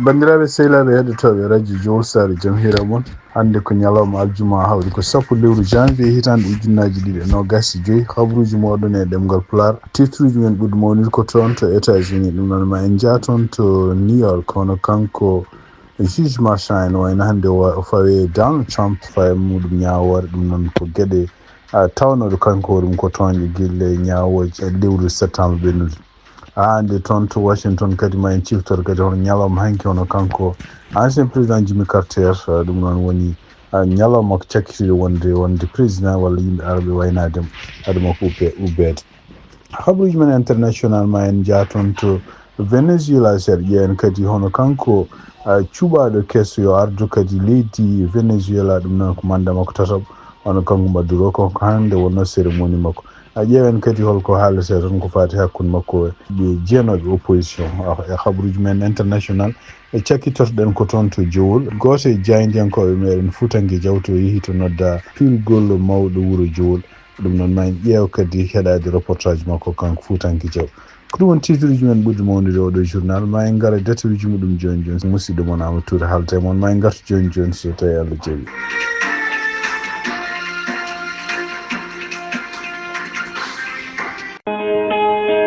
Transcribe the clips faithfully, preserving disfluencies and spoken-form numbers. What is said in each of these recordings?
Banndiraaɓe sehilaaɓe heɗotooɓe radio Jowol Saare, jam hiira mon. Hannde ko ñalawma aljuma, hawri ko sappo lewru janvier hitaande ujunnaaji ɗiɗi e noogaas e joy. Habruuji mooɗon e ɗemngal Pulaar. Titruuji men ɓurɗi mawnude ko toon to États-Unis, ɗum noon ma en njah toon to New York, hono kanko Juge Marchand en wayno hannde o wa-, o fawe Donald Trump, fawe muɗum ñaawoore, ɗum noon ko geɗe, a, tawnooɗo kanko hoore mum ko tooñɗo gila e ñaawooje e lewru septembre ɓennude. Haa hannde toon to Washington kadi ma en ciftor kadi hono ñalawma hanki hono kanko ancien président Jimmy Carter, a, ɗum noon woni, a, ñalawma ko cakkitiiɗo wonde, wonde président walla yimɓe arɓe waynaade mo, haade makko ubbe-, ubbeede. Habruuji men international ma en njah toon to Venezuela seeɗa, ƴeewen kadi hono kanko, a, cuɓaaɗo keso yo ardu kadi leydi Venezuela, ɗum noon ko mandat makko tataɓo, hono kanko Maduro, ko hannde wonnoo cérémonie makko. A, ƴeewen kadi holko haaletee toon ko faati hakkunde makko e ɓe jeenooɓe opposition. A, e habruuji men international, e cakkitortoɗen ko toon to Jowol. Gooto e jaayndiyankooɓe meɗen Fuutanke Jawto yehi to nodda pirgol mawɗo wuro Jowol. Ɗum noon ma en ƴeew kadi heɗaade reportage makko kanko Fuutanke Jaw. Ko ɗum woni titruuji men ɓurɗi mawnude oɗo journal. Ma en ngar e detaluuji muɗum jooni jooni. Musidɗo mon Amadou Touré haalta e mon. Ma en ngartu jooni jooni so tawi Allah jaɓi.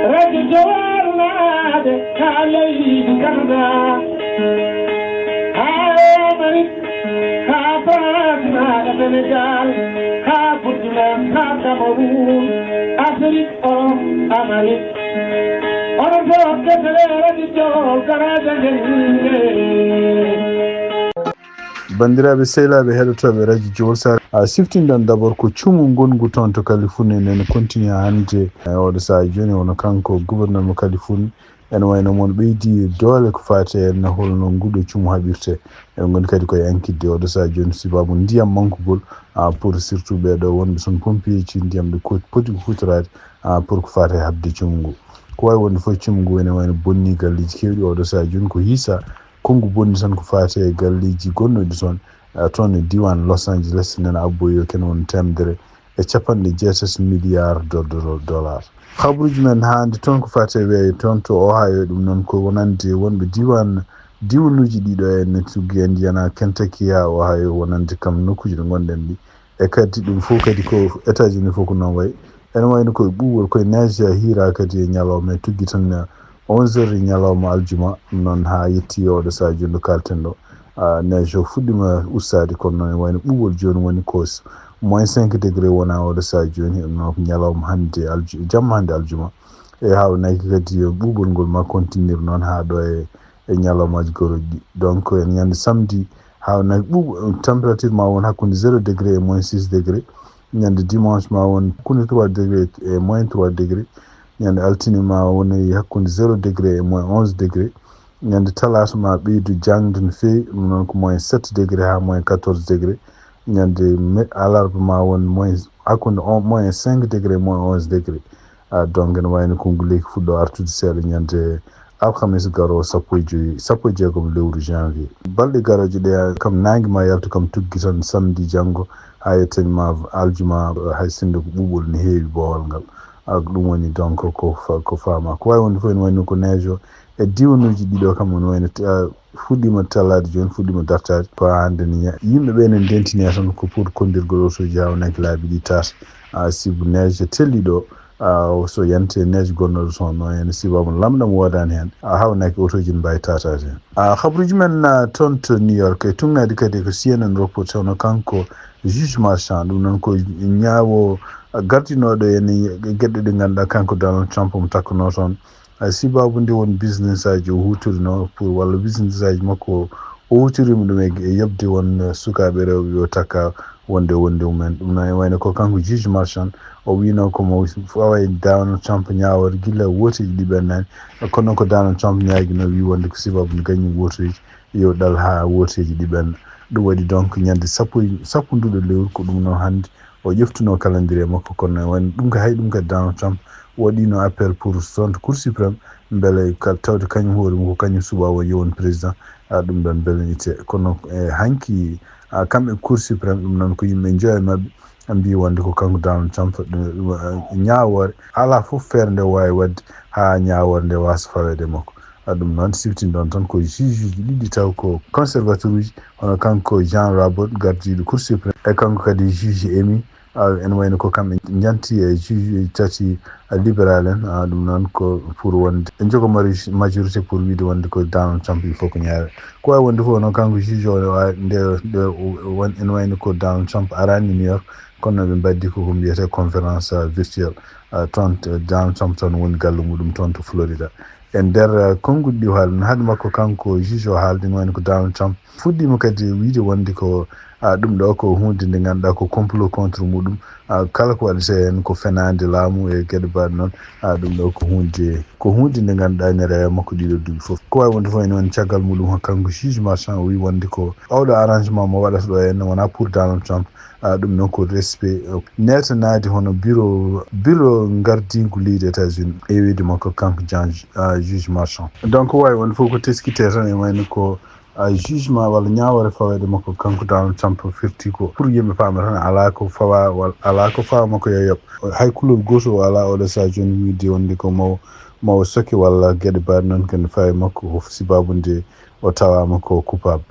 Radio Jowol naade ka leydi Canada, haa Amérique, haa France, haa Sénégal, haa Burkina, haa Cameroun, Afrique, Europe, Amérique. Onon fof kettore Radio Jowol, garaaji men. Banndiraaɓe sehilaaɓe heɗotooɓe radio Jowol Saare, a, siftinɗon d'abord ko cumu ngongu toon to Californie, ene continue hannde e oɗo sahaa jooni, woni kanko gouverneur mo Californie. Ene wayno mon ɓeydi doole ko faati e holno nguɗo cumu haɓirte. Eɓe ngoni kadi koye ankidde oɗo sahaa jooni sababu ndiyam mankugol, a, pour surtout ɓeeɗo wonɓe son pompier ji, ndiyam ɗo ko poti ko huutoraade, a, pour ko faati e haɓde cumu ngu. Ko waawi wonde fof, cumu ngu ene wayno bonni galleeji keewɗi oɗo sahaa jooni ko hiisa. Konngu bonni tan ko faati e galleeji gonnoɗi toon, a, toon e diiwaan Los Angeles, nena abboyi o ken won teemedere e capanɗe jeetati milliards de, de, de dollars. Habruuji men hannde toon ko faati e weeyo toon to Ohio, ɗum noon ko wonande wonɓe diiwaan diiwanuuji ɗiɗo en tuggi en ndiyana Kentucky haa Ohio, wonande kam nokkuuji ɗo ngonɗen ɗi. E kadi ɗum fof kadi ko États-Unis fof ko noon wayi. Ene wayno koye ɓuuɓol, koye neige hiira kadi e ñalawma, e tuggi tan e onze heures e ñalawma aljuma, ɗum noon haa yetti oɗo sahaa jooni ɗo kaalten ɗo. A, neige o fuɗɗiima ustaade, kono noon ene wayno ɓuuɓol jooni woni ko s-, moins cinq degré wona oɗo sahaa jooni, ɗum noon ko ñalawma hannde alju-, jamma hannde aljuma. E haawnaki kadi yo ɓuuɓol ngol ma continuer noon haa ɗo e, e ñalawmaaji garooji ɗi. Donc, en ñande samedi, haawnaki ɓuuɓ-, température ma won hakkunde zéro degré e moins six degré. Ñande dimanche ma won hakkunde trois degré e moins trois degré. Ñande altine ma won e hakkunde zéro degré e moins onze degré. Ñande talaata ma ɓeydu jaŋde no feewi, ɗum noon ko moins sept degré haa moins quatorze degré. Ñande me-, alarba ma won moins, hakkunde on, moins cinq degré, moins onze degré. A, donc ene wayno konngol leydi fuɗɗo artude seeɗa ñande alhamis garoowo sappo e joy, sappo e jeegom lewru janvier. Balɗe garooje ɗe kam naange ma yaltu kam tuggi tan samedi janngo haa yetten ma aljuma, hay sinno ko ɓuuɓol ne heewi boowal ngal. A, ko ɗum woni donc ko fa-, ko faama. Ko waawi wonde fof ene wayno ko neige o e diiwanuuji ɗiɗo kam ene wayno, a, fuɗɗiima talaade jooni, fuɗɗiima dartaade. Ko haa hannde ne ña-, yimɓe ɓe ne ndentini tan ko pour kombirgol otooji haa wonaki laabi ɗi taata. A, sibu neige telli ɗo, a, so yante neige gonnoɗo toon no heen, sibu mo lamɗam woodaani heen, a, haa wonaki otooji ne mbaawi taataade heen. A, habruuji men, a, toon to New York, e tuŋŋaade kadi ko C N N reporté, hono kanko juge Marchand, ɗum noon ko ñaawo gardinooɗo en e geɗe ɗe ngannduɗaa kanko Donald Trump omo takkanoo toon. Hay sibabu nde won business aji o huutorinoo pour, walla business aji makko o huutoriima ɗum e, e yoɓde won sukaaɓe rewɓe yo takka wonde wonde mumen. Ɗum noon e wayno ko kanko juge Marchand o wiino ko mo fawa e Donald Trump ñaawore gila wooteeji ɗi ɓennaani. Kono ko Donald Trump ñaaginoo, wii wonde ko sibabu nde gañi wooteeji yo ɗal haa wooteeji ɗi ɓenna. Ɗum waɗi donc ñande sappo e, sappo nduɗo lewru, ko ɗum noon hannde o ƴeftunoo calendrier makko, kono ne wayno ɗum ko hay ɗum kadi Donald Trump waɗiino appel pour son to Cour suprême, mbele ka-, tawde kañum hoore mum ko kañum suɓaa won yo won président, a, ɗum ɗon mbele itte. Kono e hanki, a, kamɓe Cour suprême, ɗum noon ko yimɓe njoyo e maɓɓe mbii wonde ko kanko Donald Trump, ɗum, ɗum, a, ñaawoore, alaa fof feere nde waawi waɗde haa ñaawoore nde waasa faweede e makko. Ɗum noon siftinɗon tan ko juge uji ɗiɗi taw ko conservateur uji, hono kanko Jean Robert, gardiiɗo Cour suprême, e kanko kadi juge Amy, ene wayno ko kamɓe njanti e juge tati libéral en. Ɗum noon ko pour wonde e jogo majorité pour wiide wonde ko Donald Trump il faut ko ñaare. Ko wawi wonde fof noon kanko juge o nde nde ene wayno ko Donald Trump arani New York, kono ɓe mbaddi koko mbiyete conférence virtuelle. Toon Donald Trump toon woni galle muɗum toon to Florida. E nder konnguɗi ɗi o haali noon, haade makko kanko juge o haalde, ene wayno ko Donald Trump fuɗɗiima kadi wiide wonde ko ɗum ɗo ko huunde nde ngannduɗaa ko complot contre muɗum. Kala ko waɗetee heen ko fenaande laamu e geɗe mbaɗe noon. Ɗum ɗo ko huunde ko huunde nde ngannduɗaa ene rewa makko ɗiɗo duuɓi fof. Ko wawi wonde fof ene woni caggal muɗum, kanko juge Marchand o wi wonde ko oɗo arrangement mo waɗata ɗo henne wona pour Donald Trump. Ɗum noon ko respect netanade hono bureau bureau gardingu leydi États-Unis e wiyde makko kanko Jean juge Marchand. Donc wawi wonde fof ko teskite tan e wayno ko jugement walla ñaawore faweede makko kanko Donald Trump firti ko pour yimɓe paama tan ala ko fawa walla ala ko fawa makko yo yoɓ. Hay kulol gooto o ala oɗo saha jooni wiide wonde ko maw maw soke walla geɗe mbaɗe noon kene fawi makko ko sibabu nde o tawama ko coupable.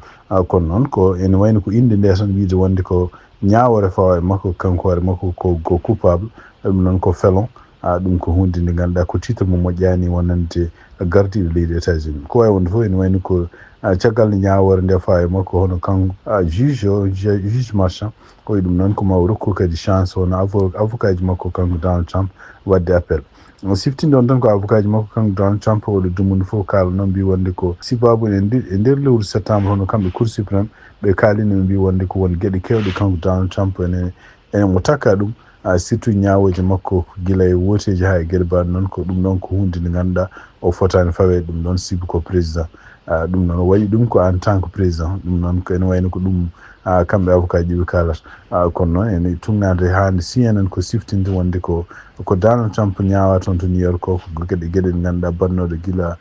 Kono noon ko ene wayno ko innde nde tan wiide wonde ko ñaawore fawa e makko kanko hoore makko ko ko coupable. Ɗum noon ko felon. Ɗum ko hunde nde ngannduɗaa ko titre mo moƴƴani wonande gardiiɗo leydi États-Unis. Ko wawi wonde fof ene wayno ko caggal nde ñaawore nde fawa e makko hono kanko juge o juge Marchand o wi ɗum noon ko maw rokku kadi chance hono avocat ji makko kanko Donald Trump wadde appel. Siftinde on tan ko avocat ji makko kanko Donald Trump oɗo dumunde fof kaala noon mbi wonde ko sibabu e nder lewru septembre hono kamɓe Cour suprême ɓe kaalino ɓe mbi wonde ko won geɗe kewɗe kanko Donald Trump ene ene mo takka ɗum. Surtout ñaawooji makko gila e wooteeji haa e geɗe mbaɗe noon ko ɗum ɗoon ko huunde nde ngannduɗaa o fotaani faweede ɗum ɗoon sibu ko président. Ɗum noon o waɗi ɗum ko en tant que président. Ɗum noon ko ene wayno ko ɗum kamɓe avocat ji ɓe kaalata. Kono noon ene tuŋŋaade haa nde C N N ko siftinde wonde ko ko Donald Trump ñaawaa toon to New York ko ko geɗe geɗe ɗe ngannduɗaa mbaɗnooɗe gila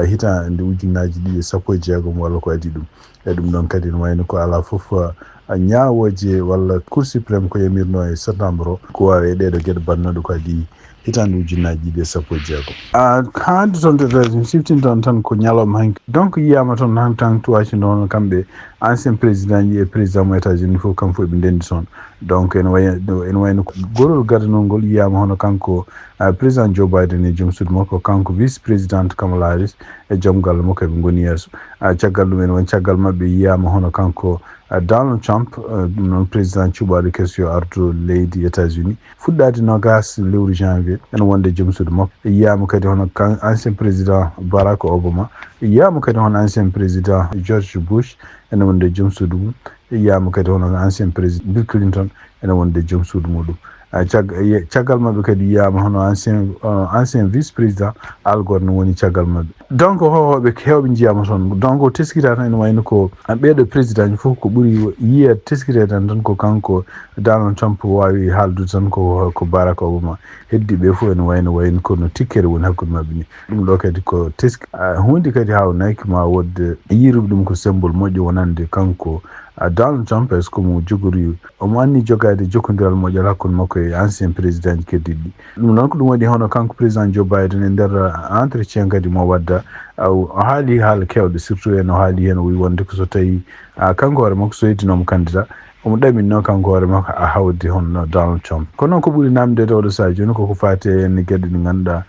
hitaande ujunnaaji ɗiɗi e sappo e jeegom walla ko adii ɗum. E ɗum ɗoon kadi ene wayno ko alaa fof ñaawooje walla Cour suprême ko yamirno e septembre o ko waawi e ɗeeɗo geɗe mbaɗnooɗe ko adii hitaande ujunnaaji ɗiɗi e sappo e jeegom. Hannde toon to États-Unis siftinta on tan ko ñalawma hanki donc yiyaama toon han tan tuwaaci noon kamɓe ancien président ji e président mo États-Unis fof kam fof eɓe ndenndi toon. Donc ene wayno ene wayno gorol gadanol ngol yiyaama hono kanko président Joe Biden e joom suudu makko kanko vice présidente Kamala Harris e joom galle makko eɓe ngoni yeeso. Caggal ɗum ene woni caggal maɓɓe yiyaama hono kanko Donald Trump ɗum noon président cuɓaaɗo keso yo ardu leydi États-Unis fuɗɗaade nogas lewru janvier ene wonde joom suudu makko. Yiyaama kadi hono ancien président Barack Obama. Yiyaama kadi hono ancien président George Bush ene wonde joom suudu mum. Yiyaama kadi hono ancien président Bill Clinton ene wonde joom suudu muɗum. Caggal maɓɓe kadi yiyaama hono ancien ancien vice président Al Gore no woni caggal maɓɓe. Donc hohooɓe heewɓe njiyaama toon donc o teskita tan ene wayno ko ɓeeɗo président ji fof ko ɓuri yiyeede teskiteede tan tan ko kanko Donald Trump waawi haaldude tan ko ko Barack Obama. Heddi ɓe fof ene wayno wayno kono tikkere woni hakkude maɓɓe ni. Ɗum ɗo kadi ko teski huunde kadi hawnaki ma wodde yiiruɓe ɗum ko symbole moƴƴo wonande kanko Donald Trump est ce que mo jogori omo anni jogaade jokkondiral moƴƴal hakkunde makko e ancien président ji keddiɗi. Ɗum noon ko ɗum waɗi hono kanko président Joe Biden e nder entretien kadi mo wadda o haali haala kewɗe surtout en o haali heen o wi wonde ko so tawi kanko hoore makko so yeddinooma candidat omo ɗaminno kanko hoore makko a hawde hono Donald Trump. Kono ko ɓuri namdede oɗo saha jooni koko faati e heen geɗe ɗe ngannduɗaa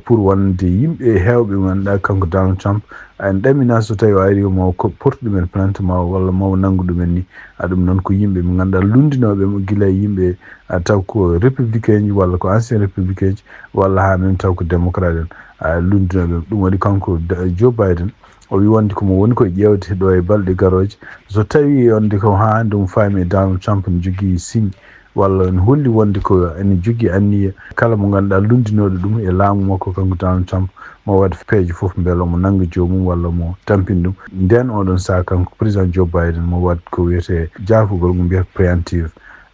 pour wonde yimɓe heewɓe ngannduɗaa kanko Donald Trump en ɗamina so tawi o ari mo porti ɗumen plainte ma walla mo nanngu ɗumen ni. Ɗum noon ko yimɓe ɓe ngannduɗaa lunndinooɓe mo gila e yimɓe taw ko républicain ji walla ko ancien républicain ji walla haa même taw ko démocrate en lunndinooɓe ɗum waɗi kanko Joe Biden o wi wonde ko mo woni koye ƴeewde ɗo e balɗe garooje so tawi wonde ko haa ɗum faami e Donald Trump ne jogii signe walla ne holli wonde ko ene jogii anniya kala mo ngannduɗaa lunndinooɗo ɗum e laamu makko kanko Donald Trump mo waɗ peeje fof mbele omo nannga joomum walla mo tampin ɗum. Nden oɗon saha kanko président Joe Biden mo waɗ ko wiyetee jaafugol mo mbiyata préemptive.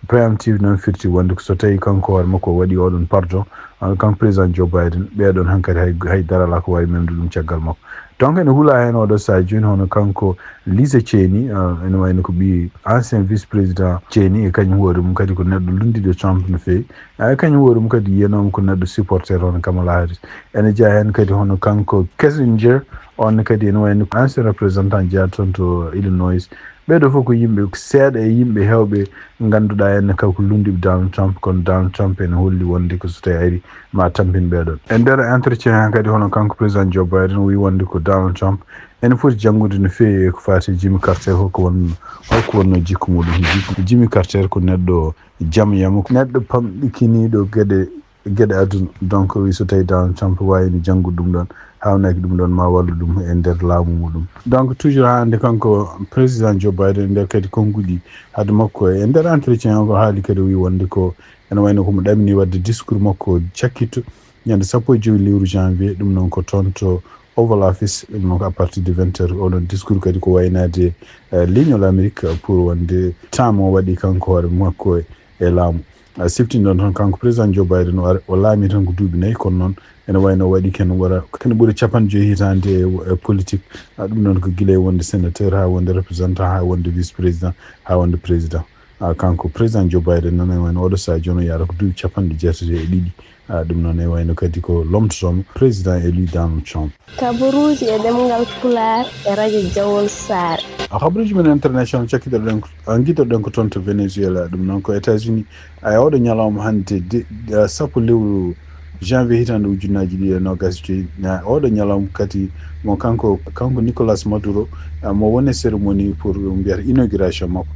Préemptive noon firti wonde so tawi kanko hoore makko o waɗi oɗon pardon kanko président Joe Biden ɓeɗon hankadi hay dara alaa ko wawi memde ɗum caggal makko. Donc ene huula heen oɗo saha jooni hono kanko Lisa Cheney ene wayno ko ɓii ancien vice président Cheney e kañum hoore mum kadi ko neɗɗo lunndiɗo Trump no feewi. Ay, kañum hoore mum kadi yiyanooma ko neɗɗo supporter hono Kamala Harris. Ene jeyaa heen kadi hono kanko Kissinger, on kadi ene wayno ko ancien représentant jeyaa toon to Illinois. Ɓeeɗo fof ko yimɓe seeɗa e yimɓe heewɓe ngannduɗaa en ko lunndiiɓe Donald Trump, kono Donald Trump ene holli wonde ko so tawi ari ma tampin ɓeeɗon. E nder entretien heen kadi hono kanko président Joe Biden o wi wonde ko Donald Trump ene foti janngude no feewi e ko faati e Jimmy Carter, holko wonno, holko wonno jikku muɗum. Jimmy Carter ko neɗɗo jam yamo, neɗɗo pamɗikiniiɗo geɗe geɗe aduna. Donc wi so tawi Donald Trump wawino janngude ɗum ɗon, hawnaaki ɗum ɗon, ma wallu ɗum e nder laamu muɗum. Donc toujours haa hannde kanko président Joe Biden e nder kadi konnguɗi hade makko e nder entretien o, ko haali kadi o wi wonde ko ene wayno ko mo ɗamini wadde discours makko cakkitto ñande sappo e jowi lewru janvier, ɗum noon ko toon to Oval Office, ɗum noon ko à partir de vingt heures. Oɗon discours kadi ko waynaade eh, leñol Amérique pour wonde temps mo waɗi kanko hoore makko e laamu. A siftinɗon tan kanko président Joe Biden o ar- o laami tan ko duuɓi nayi, kono noon ene wayno waɗi ken wara kene ɓuri capanɗe joyi hitaande e, e politique. A ɗum noon ko gila e wonde sénateur haa wonde représentant haa wonde vice président haa wonde président. A kanko président Joe Biden noon ene wayno oɗo sahaa jooni o yaara ko duuɓi capanɗe jeetati e ɗiɗi. A ɗum noon ene wayno kadi ko lomtotoomo président élu Donald Trump. Kabaruuji e ɗemngal Pulaar e radio Jawol Saare. A habaruuji men international cakkitoɗen ko a gidoɗen ko toon to Venezuela, ɗum noon ko États-Unis. Ay oɗo ñalawma hannde de- eh, sappo lewru janvier hitaande ujunnaaji ɗiɗi e noogaas e joyi. Na oɗo ñalawma kadi mo kanko kanko Nicolas Maduro, eh, mo woni cérémonie pour mbiyata inauguration makko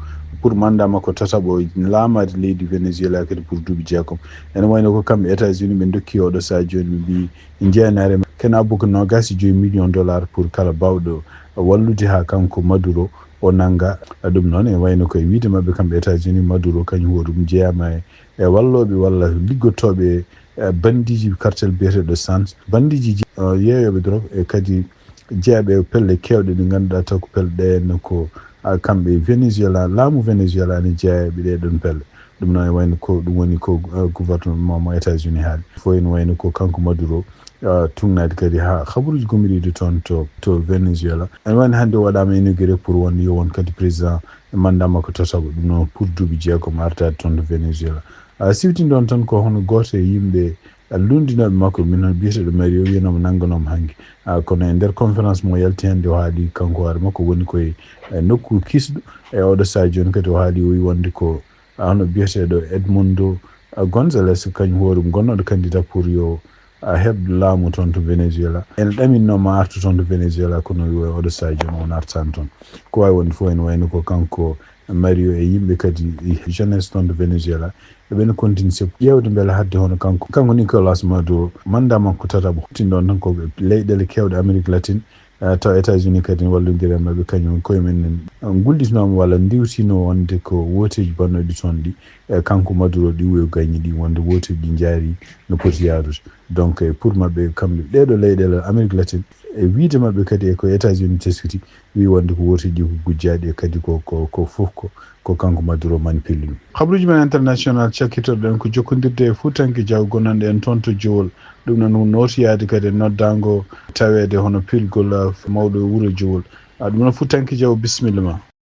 pour mandat makko tataɓo laamaade leydi Venezuela kadi pour duuɓi jeegom. Ene wayno ko kamɓe États-Unis ɓe dokki oɗo sahaa jooni ɓe mbi jeenaare ma kene abbuko noogaas e joyi million dollar pour kala bawɗo wallude haa kanko Maduro o nannga. Ɗum noon e wayno koye wiide maɓɓe kamɓe États-Unis, Maduro kañum hoore mum jeyaama e e wallooɓe walla liggotooɓe e bandiiji cartel biyeteeɗo Sans, bandiiji je- eh, yeeyooɓe drogue e kadi jeyaɓe e pelle keewɗe ɗe ngannduɗaa taw ko pelle ɗe henno ko ah, kamɓe Venezuela, laamu Venezuela ne jeyaa e ɗee ɗoon pelle. Ɗum noon e wayno ko ɗum woni ko eh, gouvernement mo États-Unis haali. Fof ene wayno ko kanko Maduro ah, tugnaade kadi haa habaruuji gomiriiɗi toon to to Venezuela. Ene wayno hannde o waɗaama inauguré pour wonde yo won kadi président e mandat makko tataɓo, ɗum noon pour duuɓi jeegom artaade toon to Venezuela. A siwtinɗon tan ko hono gooto e yimɓe lunndiiɗo makko, min noon biyeteeɗo Mario, wiyanooma nannganoomo hannge. A, kono e nder conférence mo yalti hannde, o haali kanko hoore makko woni koye e nokku kisɗo. E oɗo sahaa jooni kadi o haali, o wi wonde ko a, hono biyeteeɗo Edmundo a, Gonzalez, kañum hoore mum gonnooɗo candidat pour yo a, heɓ laamu toon to Venezuela. Ene ɗaminno ma artu toon to Venezuela, kono o wi oɗo sahaa jooni o artaani toon. Ko waawi wonde fof ene wayno ko kanko Mario e yimɓe kadi e jeunesse toon to Venezuela. Eɓen continue se ƴeewde mbele hadde hono kanko, kanko Nicolas Maduro, mandat makko tataɓo, huttinɗon tan ko leyɗeele keewɗe Amérique Latine, eh, tawa États-Unis kadi ne wallondiri e maɓɓe, kañum koye men gullitinooma walla ndiwtino wonde ko wooteeji bannooɗi toon ɗi, e kanko Maduro ɗi o gagni ɗi, wonde wooteeji ɗi njaari no poti yaarude. Donc, e pour maɓɓe, kamɓe ɗeeɗo leyɗeele Amérique Latine, e wiide maɓɓe kadi e ko États-Unis teskiti, wi wonde ko wooteeji ko gujjaaɗi e kadi ko, ko, ko fof ko, ko kanko Maduro manipulini. Habaruuji men international cakkitoɗen ko jokkondirde e Fuutanke Jaw gonnanɗo en toon to Jowol. Ɗum noon nooti yaade kadi e noddaango taweede hono pilgol, ah, mawɗo wuro Jowol. Ah, ɗum noon Fuutanke Jaw, bisimilla ma.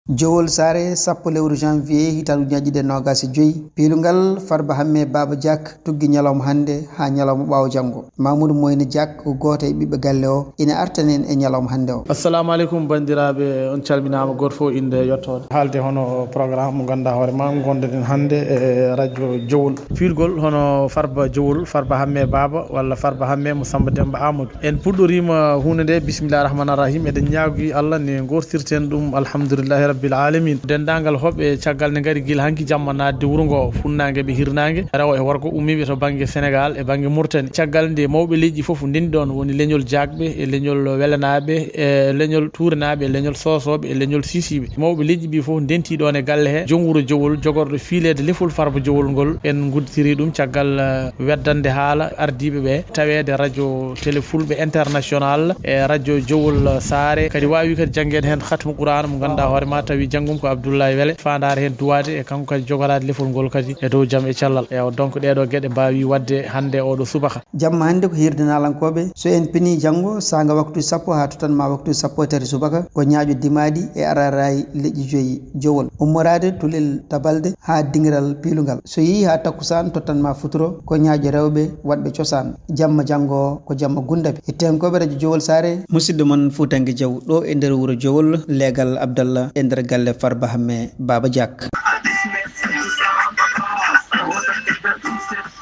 Jowol Saare, sappo lewru janvier hitaande ujunaaji ɗiɗi e noogaas e joyi. Piilungal Farba Hamme Baaba Diak tuggi ñalawma hannde haa ñalawma ɓaawo janngo. Mamoudou Moyne Diak ko gooto e ɓiɓɓe galle o, ina artani en e ñalawma hannde o. Assalamu aleykum, banndiraaɓe, on calminaama, gooto fof innde e yettoode. Haalde hono programme mo ngannduɗaa hoore ma, ngonduɗen hannde e radio Jowol. Piilgol hono Farba Jowol, Farba Hamme Baaba walla Farba Hamme mo Samba Demba Amadou. En puɗɗoriima huunde nde, bismillahi rahmani rahim, eɗen ñaagui Allah ne gortirten ɗum, alhamdulillahi rabbil alamin. Denndaangal hoɓɓe caggal nde ngari gila hanki jamma naatde wuro ngo, funnaange ɓe hirnaange, rewo e worgo ummiiɓe to bannge Sénégal e bannge Mauritanie. Caggal nde mawɓe leƴƴi fof ndenndi ɗoon, woni leñol Jaakɓe e leñol Welanaaɓe e leñol Tuurenaaɓe e leñol Soosooɓe e leñol Siisiiɓe. Mawɓe leƴƴi ɗi fof ndentii ɗoon e galle he, joom wuro Jowol, jogorɗo fiileede lefol Farba Jowol ngol, en ngudditirii ɗum caggal, eh, weddande haala ardiiɓe ɓe, taweede radio télé fulɓe international e radio Jowol Saare. Kadi waawi kadi janngeede heen khatmu Qur'aana mo ngannduɗaa hoore ma Tawi janngum ko Abdoulaye Wele, faandaare heen duwaade e kanko kadi jogoraade lefol ngol kadi e dow jam e cellal. Ewa, donc ɗee ɗoo geɗe mbaawi waɗde hannde oo ɗoo subaka. Jamma hannde ko hiirde naalankooɓe. So en pinii janngo, saanga waktu sappo haa tutan ma waktu sappo e tati subaka, ko ñaaƴo dimaaɗi e araraay leƴƴi joyi jowol. Ummoraade tulel tabalde haa dingiral piilungal. So yehii haa takkusaan, tottan ma futuro, ko ñaaƴo rewɓe waɗɓe cosaan. Jamma janngo ko jamma Gundaaɓe. E teeŋkooɓe rajo Jowol Saare. Musidɗo mon Fuutanke Jaw, ɗo e nder wuro Jowol, leegal Abdallah, e nder galle Farba Hamme Baaba Diak.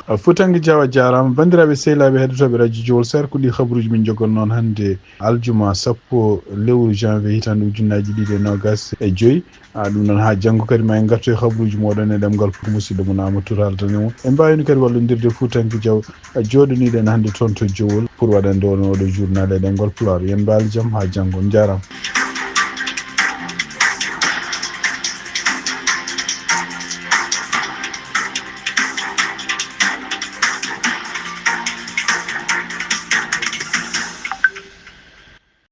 A Fuutanke Jaw, a jaaraama. Banndiraaɓe sehilaaɓe heɗotooɓe rajo Jowol Saare, ko ɗi habaruuji min njogannoo hannde aljuma sappo lewru janvier hitaande ujunnaaji ɗiɗi e noogaas e joy. A, ɗum noon, haa janngo kadi ma en ngartu e habaruuji mooɗon e ɗemngal pulaar. Musidɗo mon Amadou Touré haaldanoo en. En mbaawino kadi wallondirde Fuutanke Jaw, a jooɗaniiɗo en hannde toon to Jowol pour waɗande on oɗo journal e ɗemngal pulaar. Yo en mbaal jam, haa janngo. On njaaraama.